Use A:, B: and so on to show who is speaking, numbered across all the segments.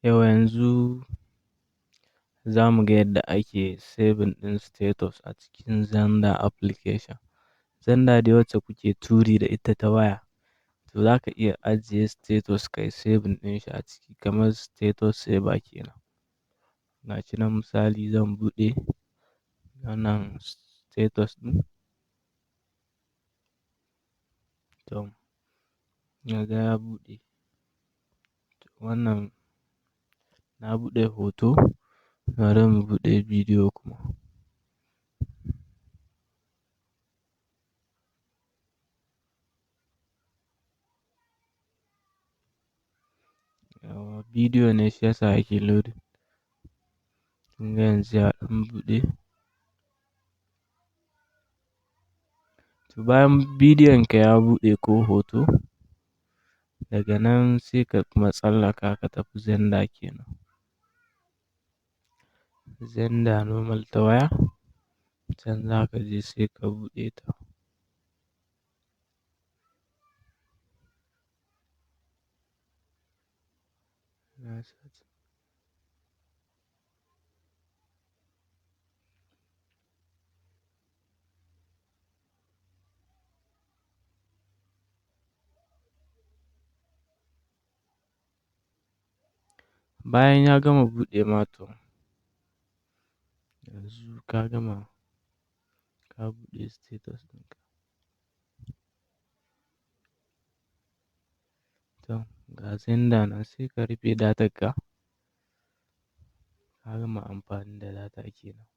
A: Yau yanzu za mu ga yadda ake saving ɗin status a cikin Xender application. Xender dai wacce kuke turi da ita ta waya, to za ka iya ajiye status kai saving ɗin shi a ciki kamar status saver kenan. Ga shi nan misali zan buɗe wannan status ɗin. To, naga ya buɗe. Wannan na buɗe hoto, bari mu buɗe bidiyo kuma. Yawwa bidiyo ne shi yasa yake loading. Kun ga yanzu ya ɗan buɗe. To bayan bidiyon ka ya buɗe ko hoto, daga nan sai ka kuma tsallaka ka tafi Xender kenan. Xender normal ta waya, can za ka je sai ka buɗe ta. Bayan ya gama buɗe ma to, yanzu ka gama ka buɗe status ɗinka. To ga Xender nan sai ka rufe datar ka. Ka gama amfani da data kenan.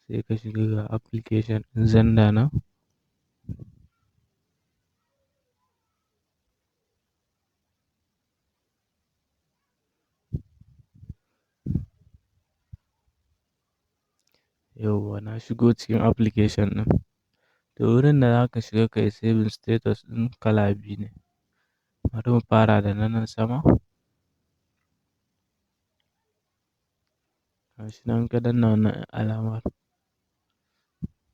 A: Sai ka shiga ga application ɗin Xender nan. Yauwa na shigo cikin application ɗin. To wurin da za ka shiga kai saving status ɗin kala biyu ne. Bari mu fara da na nan sama. Gashi nan ka danna wannan alamar,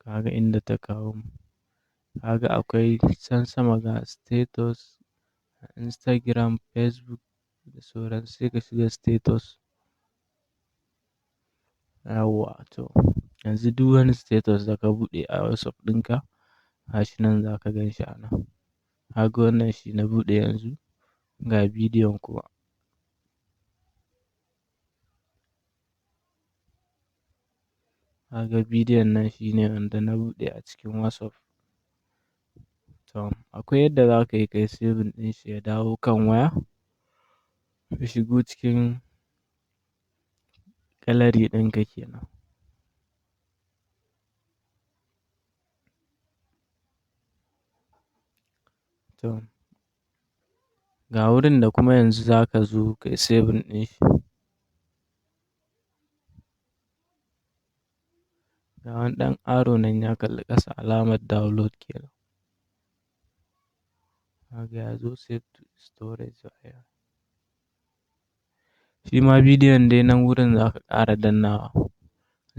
A: ka ga inda ta kawo mu. Ka ga akwai can sama ga status, Instagram, Facebook da sauran sai ka shiga status. Yauwa to yanzu duk wani status da ka buɗe a WhatsApp ɗinka, gashi nan za ka gan shi a nan. Ka ga wannan shi na buɗe yanzu, ga bidiyon kuma. Ka ga bidiyon nan shine wanda na buɗe a cikin WhatsApp. To akwai yadda za ka yi kai saving ɗin shi ya dawo kan waya, ya shigo cikin gallery ɗinka kenan. To ga wurin da kuma yanzu za ka zo kai saving ɗin shi. Ga wani ɗan arrow nan ya kalli ƙasa alamar download kenan. Kaga ya zo save to storage. Shi ma bidiyon dai nan wurin za ka ƙara dannawa,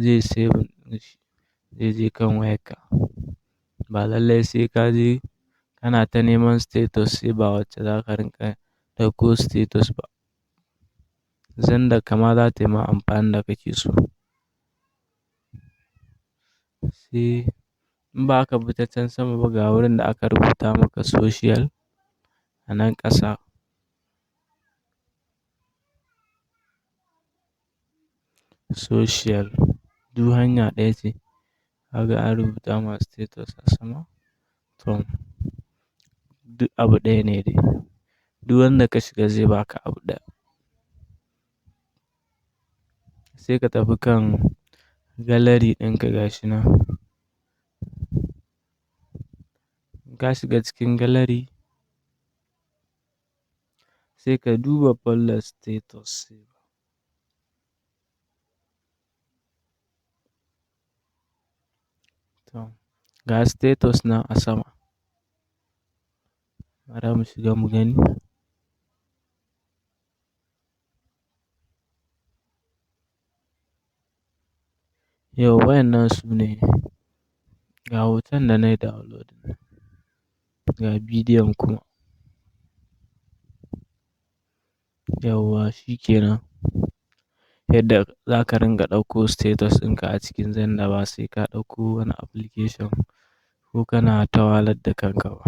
A: zai saving ɗin shi, zai je kan wayarka. Ba lallai sai ka je kana ta neman status saver wacce za ka rinƙa ɗauko status ba. Xender ka ma za ta yi ma amfanin da kake so. Sai in ba ka bi ta can sama ba ga wurin da aka rubuta maka social a nan ƙasa. Social duk hanya ɗaya ce. Kaga an rubuta ma status a sama. To duk abu ɗaya ne dai. Duk wanda ka shiga zai baka abu ɗaya. Sai ka tafi kan gallery ɗinka gashi nan. Ka shiga cikin gallery, sai ka duba folder status saver. To ga status nan a sama. Bara mu shiga mu gani. Yau wayannan su ne ga hoton da na yi downloading. Ga bidiyon kuma. Yawwa, shikenan. Yadda za ka ringa ɗauko status ɗinka a cikin Xender, ba sai ka ɗauko wani application ko kana ta wahalar da kanka ba.